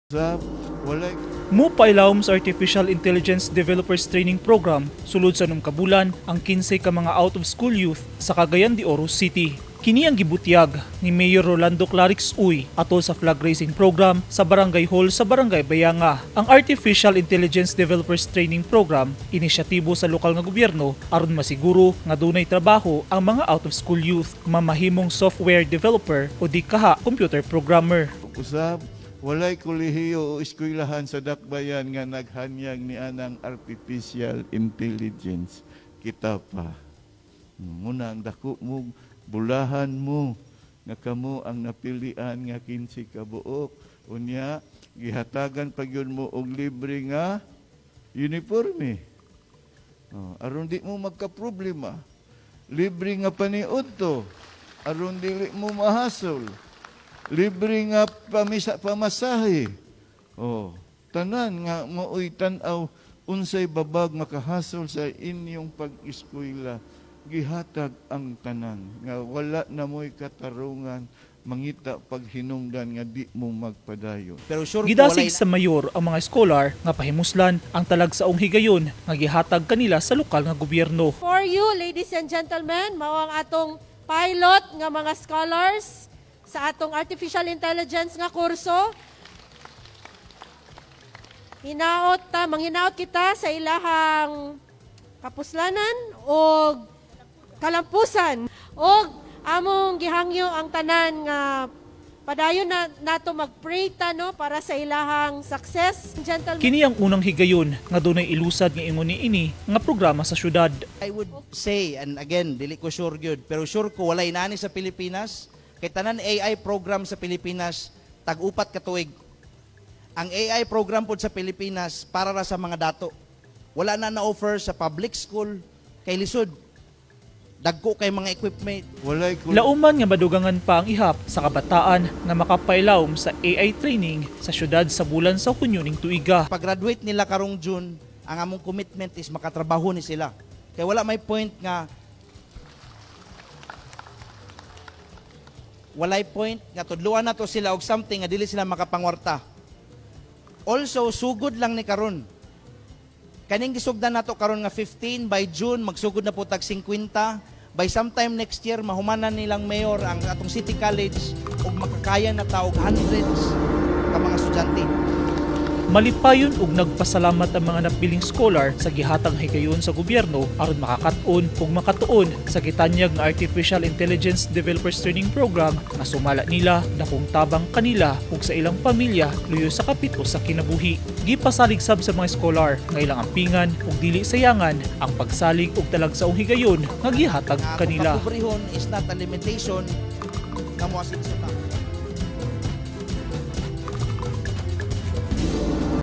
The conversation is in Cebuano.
Sa walay Mupailawom sa Artificial Intelligence Developers Training Program sulod sa 6 ka bulan ang 15 ka mga out of school youth sa Cagayan de Oro City. Kini ang gibutyag ni Mayor Rolando Klarex Uy atol sa flag raising program sa Barangay Hall sa Barangay Bayanga. Ang Artificial Intelligence Developers Training Program, inisyatibo sa lokal nga gobyerno aron masiguro nga dunay trabaho ang mga out of school youth, mamahimong software developer o di kaha computer programmer. Usab walay kolehiyo o eskwelahan sa Dakbayan nga naghanyag ni anang artificial intelligence. Kita pa. Muna ang dako mo, bulahan mo nga kamo ang napilian nga 15 ka buok. Unya gihatagan pa gyud mo og libre nga uniforme. Oh, aron di mo magka-problema. Libre nga paniud to, aron dili mo mahasol. Libre nga pamasahe. Oh, tanan nga maoy tan-aw unsay babag makahasol sa inyong pag-eskwela. Gihatag ang tanan nga wala na mo'y katarungan mangita paghinungdan nga di mo magpadayon. Pero sure Gidasig sa mayor ang mga scholar nga pahimuslan ang talagsaong higayon nga gihatag kanila sa lokal nga gobyerno. For you, ladies and gentlemen, mao ang atong pilot nga mga scholars sa atong artificial intelligence nga kurso. Hinaot ta, manghinaot kita sa ilahang kapuslanan o kalampusan og among gihangyo ang tanan nga padayon na nato mag-pray ta, no, para sa ilahang success. Gentlemen, Kini ang unang higayon nga dunay ilusad nga ingon niini nga programa sa syudad. I would say, and again, dili ko sure gyud, pero sure ko walay nani sa Pilipinas. Kay tanan AI program sa Pilipinas tag-upat ka tuig. Ang AI program pod sa Pilipinas para ra sa mga dato. Wala na na-offer sa public school kay lisod. Dagko kay mga equipment. Walay Lauman nga madugangan pa ang ihap sa kabataan nga makapailawom sa AI training sa syudad sa bulan sa Hunyo ning tuiga. Pag-graduate nila karong June, ang among commitment is makatrabaho ni sila. Kay wala may point nga walay point nga tudluan nato sila og something nga dili sila makapangwarta. Also, sugod lang ni karon. Kaning gisugdan nato karon nga 15, by June magsugod na po tag 50. By sometime next year mahumanan nilang mayor ang atong City College ug makakaya na ta og hundreds ka mga estudyante. Malipayon ug nagpasalamat ang mga napiling scholar sa gihatag higayon sa gobyerno aron makakat-on ug makatuon sa gitanyag nga Artificial Intelligence Developers Training Program nga sumala nila dakong tabang kanila ug sa ilang pamilya luyo sa kapit o sa kinabuhi. Gipasalig sab sa mga scholar nga ilang ampingan ug dili sayangan ang pagsalig ug talagsaong higayon nga gihatag kanila. Ang kapobrehon is not a limitation nga moasinso ta.